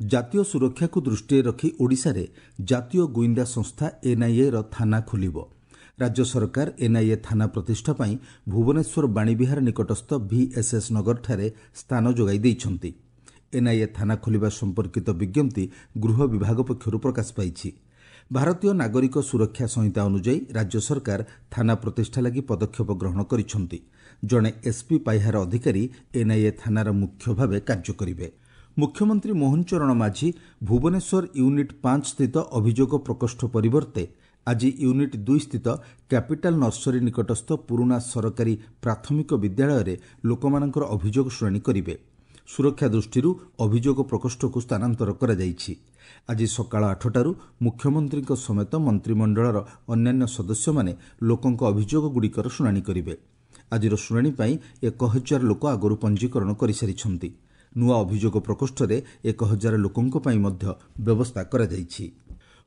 ଜାତୀୟ ସୁରକ୍ଷାକୁ ଦୃଷ୍ଟିରେ ରଖି ଓଡ଼ିଶାରେ ଜାତୀୟ ଗୁଇନ୍ଦା ସଂସ୍ଥା ଏନ୍ଆଇଏର ଥାନା ଖୋଲିବ। ରାଜ୍ୟ ସରକାର ଏନ୍ଆଇଏ ଥାନା ପ୍ରତିଷ୍ଠା ପାଇଁ ଭୁବନେଶ୍ୱର ବାଣୀବିହାର ନିକଟସ୍ଥ ଭିଏସ୍ଏସ୍ ନଗରଠାରେ ସ୍ଥାନ ଯୋଗାଇ ଦେଇଛନ୍ତି। ଏନ୍ଆଇଏ ଥାନା ଖୋଲିବା ସମ୍ପର୍କିତ ବିଜ୍ଞପ୍ତି ଗୃହ ବିଭାଗ ପକ୍ଷରୁ ପ୍ରକାଶ ପାଇଛି। ଭାରତୀୟ ନାଗରିକ ସୁରକ୍ଷା ସଂହିତା ଅନୁଯାୟୀ ରାଜ୍ୟ ସରକାର ଥାନା ପ୍ରତିଷ୍ଠା ଲାଗି ପଦକ୍ଷେପ ଗ୍ରହଣ କରିଛନ୍ତି। ଜଣେ ଏସ୍ପି ପାହ୍ୟାର ଅଧିକାରୀ ଏନ୍ଆଇଏ ଥାନାର ମୁଖ୍ୟ ଭାବେ କାର୍ଯ୍ୟ କରିବେ। ମୁଖ୍ୟମନ୍ତ୍ରୀ ମୋହନ ଚରଣ ମାଝୀ ଭୁବନେଶ୍ୱର ୟୁନିଟ୍ 5 ସ୍ଥିତ ଅଭିଯୋଗ ପ୍ରକୋଷ୍ଠ ପରିବର୍ତ୍ତେ ଆଜି ୟୁନିଟ୍ 2 ସ୍ଥିତ କ୍ୟାପିଟାଲ ନର୍ସରୀ ନିକଟସ୍ଥ ପୁରୁଣା ସରକାରୀ ପ୍ରାଥମିକ ବିଦ୍ୟାଳୟରେ ଲୋକମାନଙ୍କର ଅଭିଯୋଗ ଶୁଣାଣି କରିବେ। ସୁରକ୍ଷା ଦୃଷ୍ଟିରୁ ଅଭିଯୋଗ ପ୍ରକୋଷ୍ଠକୁ ସ୍ଥାନାନ୍ତର କରାଯାଇଛି। ଆଜି ସକାଳ 8ଟାରୁ ମୁଖ୍ୟମନ୍ତ୍ରୀଙ୍କ ସମେତ ମନ୍ତ୍ରିମଣ୍ଡଳର ଅନ୍ୟାନ୍ୟ ସଦସ୍ୟମାନେ ଲୋକଙ୍କ ଅଭିଯୋଗଗୁଡ଼ିକର ଶୁଣାଣି କରିବେ। ଆଜିର ଶୁଣାଣି ପାଇଁ 1000 ଲୋକ ଆଗରୁ ପଞ୍ଜୀକରଣ କରିସାରିଛନ୍ତି। ନୂଆ ଅଭିଯୋଗ ପ୍ରକୋଷ୍ଠରେ 1000 ଲୋକଙ୍କ ପାଇଁ ମଧ୍ୟ ବ୍ୟବସ୍ଥା କରାଯାଇଛି।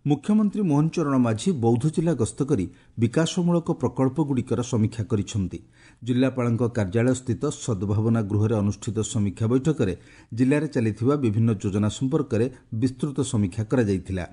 ମୁଖ୍ୟମନ୍ତ୍ରୀ ମୋହନ ଚରଣ ମାଝୀ ବୌଦ୍ଧ ଜିଲ୍ଲା ଗସ୍ତ କରି ବିକାଶମୂଳକ ପ୍ରକଳ୍ପଗୁଡ଼ିକର ସମୀକ୍ଷା କରିଛନ୍ତି। ଜିଲ୍ଲାପାଳଙ୍କ କାର୍ଯ୍ୟାଳୟ ସ୍ଥିତ ସଦ୍ଭାବନା ଗୃହରେ ଅନୁଷ୍ଠିତ ସମୀକ୍ଷା ବୈଠକରେ ଜିଲ୍ଲାରେ ଚାଲିଥିବା ବିଭିନ୍ନ ଯୋଜନା ସମ୍ପର୍କରେ ବିସ୍ତୃତ ସମୀକ୍ଷା କରାଯାଇଥିଲା।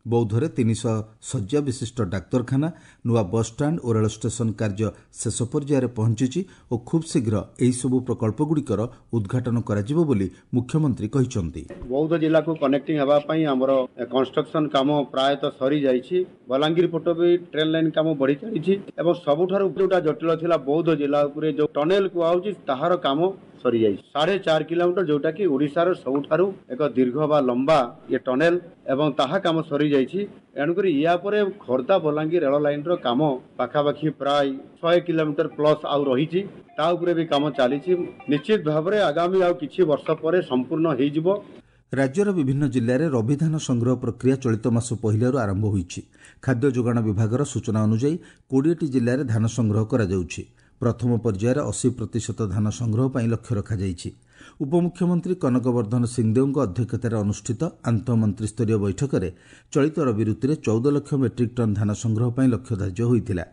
ବୌଦ୍ଧରେ 300 ଶଯ୍ୟା ବିଶିଷ୍ଟ ଡାକ୍ତରଖାନା, ନୂଆ ବସ୍ଷ୍ଟାଣ୍ଡ ଓ ରେଳ ଷ୍ଟେସନ କାର୍ଯ୍ୟ ଶେଷ ପର୍ଯ୍ୟାୟରେ ପହଞ୍ଚିଛି ଓ ଖୁବ୍ ଶୀଘ୍ର ଏହିସବୁ ପ୍ରକଳ୍ପଗୁଡ଼ିକର ଉଦ୍ଘାଟନ କରାଯିବ ବୋଲି ମୁଖ୍ୟମନ୍ତ୍ରୀ କହିଛନ୍ତି। ବୌଦ୍ଧ ଜିଲ୍ଲାକୁ କନେକ୍ଟିଂ ହେବା ପାଇଁ ଆମର କନଷ୍ଟ୍ରକ୍ସନ କାମ ପ୍ରାୟତଃ ସରିଯାଇଛି। ବଲାଙ୍ଗୀର ପଟ ବି ଟ୍ରେନ୍ ଲାଇନ୍ କାମ ବଢ଼ି ଚାଲିଛି ଏବଂ ସବୁଠାରୁ ଯୋଉଟା ଜଟିଳ ଥିଲା ବୌଦ୍ଧ ଜିଲ୍ଲା ଉପରେ ଯୋଉ ଟନେଲ କୁହାହଉଛି ତାହାର କାମ ସରିଯାଇଛି। 4.5 କିଲୋମିଟର, ଯୋଉଟା କି ଓଡ଼ିଶାର ସବୁଠାରୁ ଏକ ଦୀର୍ଘ ବା ଲମ୍ବା ଏ ଟନେଲ, ଏବଂ ତାହା କାମ ସରିଯାଇଛି। ଏଣୁକରି ୟା ପରେ ଖୋର୍ଦ୍ଧା ବଲାଙ୍ଗୀର ରେଳ ଲାଇନର କାମ ପାଖାପାଖି ପ୍ରାୟ 100 କିଲୋମିଟର ପ୍ଲସ୍ ଆଉ ରହିଛି, ତା ଉପରେ ବି କାମ ଚାଲିଛି। ନିଶ୍ଚିତ ଭାବରେ ଆଗାମୀ ଆଉ କିଛି ବର୍ଷ ପରେ ସମ୍ପୂର୍ଣ୍ଣ ହେଇଯିବ। ରାଜ୍ୟର ବିଭିନ୍ନ ଜିଲ୍ଲାରେ ରବି ଧାନ ସଂଗ୍ରହ ପ୍ରକ୍ରିୟା ଚଳିତ ମାସ 1ରୁ ଆରମ୍ଭ ହୋଇଛି। ଖାଦ୍ୟ ଯୋଗାଣ ବିଭାଗର ସୂଚନା ଅନୁଯାୟୀ 20ଟି ଜିଲ୍ଲାରେ ଧାନ ସଂଗ୍ରହ କରାଯାଉଛି। ପ୍ରଥମ ପର୍ଯ୍ୟାୟରେ 80% ଧାନ ସଂଗ୍ରହ ପାଇଁ ଲକ୍ଷ୍ୟ ରଖାଯାଇଛି। ଉପମୁଖ୍ୟମନ୍ତ୍ରୀ କନକବର୍ଦ୍ଧନ ସିଂଦେଓଙ୍କ ଅଧ୍ୟକ୍ଷତାରେ ଅନୁଷ୍ଠିତ ଆନ୍ତଃମନ୍ତ୍ରୀସ୍ତରୀୟ ବୈଠକରେ ଚଳିତ ରବି ଋତୁରେ 14 ଲକ୍ଷ ମେଟ୍ରିକ୍ ଟନ୍ ଧାନ ସଂଗ୍ରହ ପାଇଁ ଲକ୍ଷ୍ୟ ଧାର୍ଯ୍ୟ ହୋଇଥିଲା।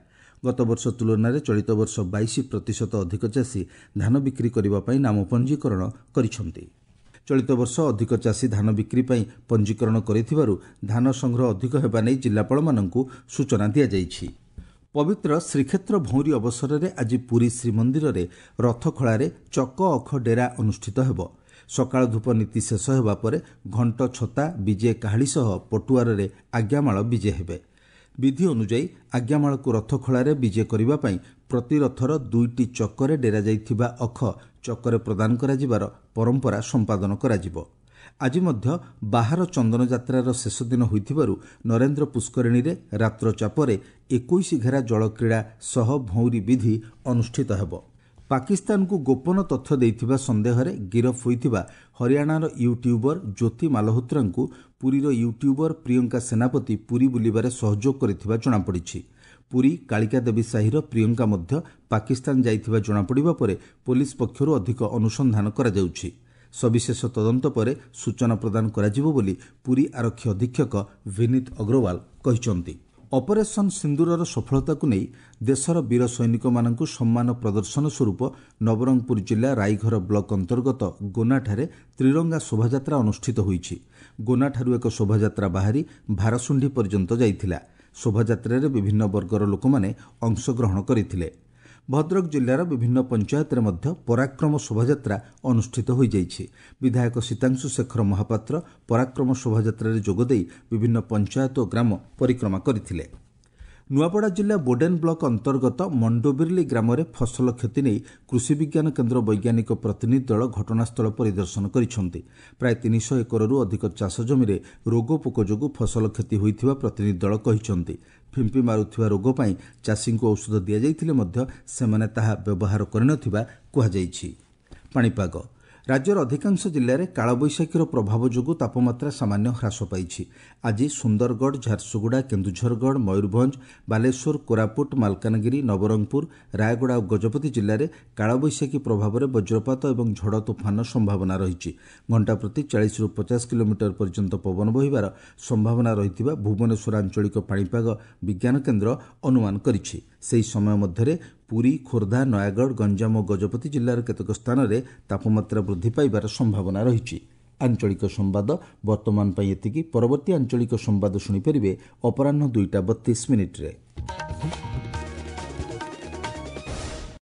ଗତବର୍ଷ ତୁଳନାରେ ଚଳିତ ବର୍ଷ 22% ଅଧିକ ଚାଷୀ ଧାନ ବିକ୍ରି କରିବା ପାଇଁ ନାମ ପଞ୍ଜୀକରଣ କରିଛନ୍ତି। ଚଳିତ ବର୍ଷ ଅଧିକ ଚାଷୀ ଧାନ ବିକ୍ରି ପାଇଁ ପଞ୍ଜୀକରଣ କରିଥିବାରୁ ଧାନ ସଂଗ୍ରହ ଅଧିକ ହେବା ନେଇ ଜିଲ୍ଲାପାଳମାନଙ୍କୁ ସୂଚନା ଦିଆଯାଇଛି। ପବିତ୍ର ଶ୍ରୀକ୍ଷେତ୍ର ଭଉଁରୀ ଅବସରରେ ଆଜି ପୁରୀ ଶ୍ରୀମନ୍ଦିରରେ ରଥଖଳାରେ ଚକ ଅଖ ଡେରା ଅନୁଷ୍ଠିତ ହେବ। ସକାଳ ଧୂପ ନୀତି ଶେଷ ହେବା ପରେ ଘଣ୍ଟ ଛତା ବିଜେ କାହାଳି ସହ ପଟୁଆରରେ ଆଜ୍ଞାମାଳ ବିଜେ ହେବେ। ବିଧି ଅନୁଯାୟୀ ଆଜ୍ଞାମାଳକୁ ରଥଖଳାରେ ବିଜେ କରିବା ପାଇଁ ପ୍ରତି ରଥର 2ଟି ଚକରେ ଡେରାଯାଇଥିବା ଅଖ ଚକରେ ପ୍ରଦାନ କରାଯିବାର ପରମ୍ପରା ସମ୍ପାଦନ କରାଯିବ। ଆଜି ମଧ୍ୟ ବାହାର ଚନ୍ଦନ ଯାତ୍ରାର ଶେଷ ଦିନ ହୋଇଥିବାରୁ ନରେନ୍ଦ୍ର ପୁଷ୍କରିଣୀରେ ରାତ୍ର ଚାପରେ 21 ଘେରା ଜଳକ୍ରୀଡ଼ା ସହ ଭଉଁରୀ ବିଧି ଅନୁଷ୍ଠିତ ହେବ। ପାକିସ୍ତାନକୁ ଗୋପନ ତଥ୍ୟ ଦେଇଥିବା ସନ୍ଦେହରେ ଗିରଫ ହୋଇଥିବା ହରିୟାଣାର ୟୁଟ୍ୟୁବର ଜ୍ୟୋତି ମାଲହୋତ୍ରାଙ୍କୁ ପୁରୀର ୟୁଟ୍ୟୁବର ପ୍ରିୟଙ୍କା ସେନାପତି ପୁରୀ ବୁଲିବାରେ ସହଯୋଗ କରିଥିବା ଜଣାପଡ଼ିଛି। ପୁରୀ କାଳିକାଦେବୀ ସାହିର ପ୍ରିୟଙ୍କା ମଧ୍ୟ ପାକିସ୍ତାନ ଯାଇଥିବା ଜଣାପଡ଼ିବା ପରେ ପୋଲିସ ପକ୍ଷରୁ ଅଧିକ ଅନୁସନ୍ଧାନ କରାଯାଉଛି। ସବିଶେଷ ତଦନ୍ତ ପରେ ସୂଚନା ପ୍ରଦାନ କରାଯିବ ବୋଲି ପୁରୀ ଆରକ୍ଷୀ ଅଧୀକ୍ଷକ ଭିନୀତ ଅଗ୍ରୱାଲ କହିଛନ୍ତି। ଅପରେସନ୍ ସିନ୍ଦୁରର ସଫଳତାକୁ ନେଇ ଦେଶର ବୀର ସୈନିକମାନଙ୍କୁ ସମ୍ମାନ ପ୍ରଦର୍ଶନ ସ୍ୱରୂପ ନବରଙ୍ଗପୁର ଜିଲ୍ଲା ରାଇଘର ବ୍ଲକ ଅନ୍ତର୍ଗତ ଗୋନାଠାରେ ତ୍ରିରଙ୍ଗା ଶୋଭାଯାତ୍ରା ଅନୁଷ୍ଠିତ ହୋଇଛି। ଗୋନାଠାରୁ ଏକ ଶୋଭାଯାତ୍ରା ବାହାରି ଭାରସୁଣ୍ଢି ପର୍ଯ୍ୟନ୍ତ ଯାଇଥିଲା। ଶୋଭାଯାତ୍ରାରେ ବିଭିନ୍ନ ବର୍ଗର ଲୋକମାନେ ଅଂଶଗ୍ରହଣ କରିଥିଲେ। ଭଦ୍ରକ ଜିଲ୍ଲାର ବିଭିନ୍ନ ପଞ୍ଚାୟତରେ ମଧ୍ୟ ପରାକ୍ରମ ଶୋଭାଯାତ୍ରା ଅନୁଷ୍ଠିତ ହୋଇଯାଇଛି। ବିଧାୟକ ସୀତାଂଶୁ ଶେଖର ମହାପାତ୍ର ପରାକ୍ରମ ଶୋଭାଯାତ୍ରାରେ ଯୋଗଦେଇ ବିଭିନ୍ନ ପଞ୍ଚାୟତ ଓ ଗ୍ରାମ ପରିକ୍ରମା କରିଥିଲେ। ନୂଆପଡ଼ା ଜିଲ୍ଲା ବୋଡେନ୍ ବ୍ଲକ ଅନ୍ତର୍ଗତ ମଣ୍ଡୋବିର୍ଲି ଗ୍ରାମରେ ଫସଲ କ୍ଷତି ନେଇ କୃଷି ବିଜ୍ଞାନ କେନ୍ଦ୍ର ବୈଜ୍ଞାନିକ ପ୍ରତିନିଧି ଦଳ ଘଟଣାସ୍ଥଳ ପରିଦର୍ଶନ କରିଛନ୍ତି। ପ୍ରାୟ 300 ଏକରରୁ ଅଧିକ ଚାଷ ଜମିରେ ରୋଗ ପୋକ ଯୋଗୁଁ ଫସଲ କ୍ଷତି ହୋଇଥିବା ପ୍ରତିନିଧି ଦଳ କହିଛନ୍ତି। ଫିମ୍ପି ମାରୁଥିବା ରୋଗ ପାଇଁ ଚାଷୀଙ୍କୁ ଔଷଧ ଦିଆଯାଇଥିଲେ ମଧ୍ୟ ସେମାନେ ତାହା ବ୍ୟବହାର କରିନଥିବା କୁହାଯାଇଛି। ପାଣିପାଗ ରାଜ୍ୟର ଅଧିକାଂଶ ଜିଲ୍ଲାରେ କାଳବୈଶାଖୀର ପ୍ରଭାବ ଯୋଗୁଁ ତାପମାତ୍ରା ସାମାନ୍ୟ ହ୍ରାସ ପାଇଛି। ଆଜି ସୁନ୍ଦରଗଡ଼, ଝାରସୁଗୁଡ଼ା, କେନ୍ଦୁଝରଗଡ଼, ମୟୂରଭଞ୍ଜ, ବାଲେଶ୍ୱର, କୋରାପୁଟ, ମାଲକାନଗିରି, ନବରଙ୍ଗପୁର, ରାୟଗଡ଼ା ଓ ଗଜପତି ଜିଲ୍ଲାରେ କାଳବୈଶାଖୀ ପ୍ରଭାବରେ ବଜ୍ରପାତ ଏବଂ ଝଡ଼ ତୋଫାନର ସମ୍ଭାବନା ରହିଛି। ଘଣ୍ଟା ପ୍ରତି 40ରୁ 50 କିଲୋମିଟର ପର୍ଯ୍ୟନ୍ତ ପବନ ବହିବାର ସମ୍ଭାବନା ରହିଥିବା ଭୁବନେଶ୍ୱର ଆଞ୍ଚଳିକ ପାଣିପାଗ ବିଜ୍ଞାନ କେନ୍ଦ୍ର ଅନୁମାନ କରିଛି। ସେହି ସମୟ ମଧ୍ୟରେ ପୁରୀ, ଖୋର୍ଦ୍ଧା, ନୟାଗଡ଼, ଗଞ୍ଜାମ ଓ ଗଜପତି ଜିଲ୍ଲାର କେତେକ ସ୍ଥାନରେ ତାପମାତ୍ରା ବୃଦ୍ଧି ପାଇବାର ସମ୍ଭାବନା ରହିଛି। ଆଞ୍ଚଳିକ ସମ୍ବାଦ ବର୍ତ୍ତମାନ ପାଇଁ ଏତିକି। ପରବର୍ତ୍ତୀ ଆଞ୍ଚଳିକ ସମ୍ବାଦ ଶୁଣିପାରିବେ ଅପରାହ୍ନ 2ଟା 32 ମିନିଟ୍ରେ।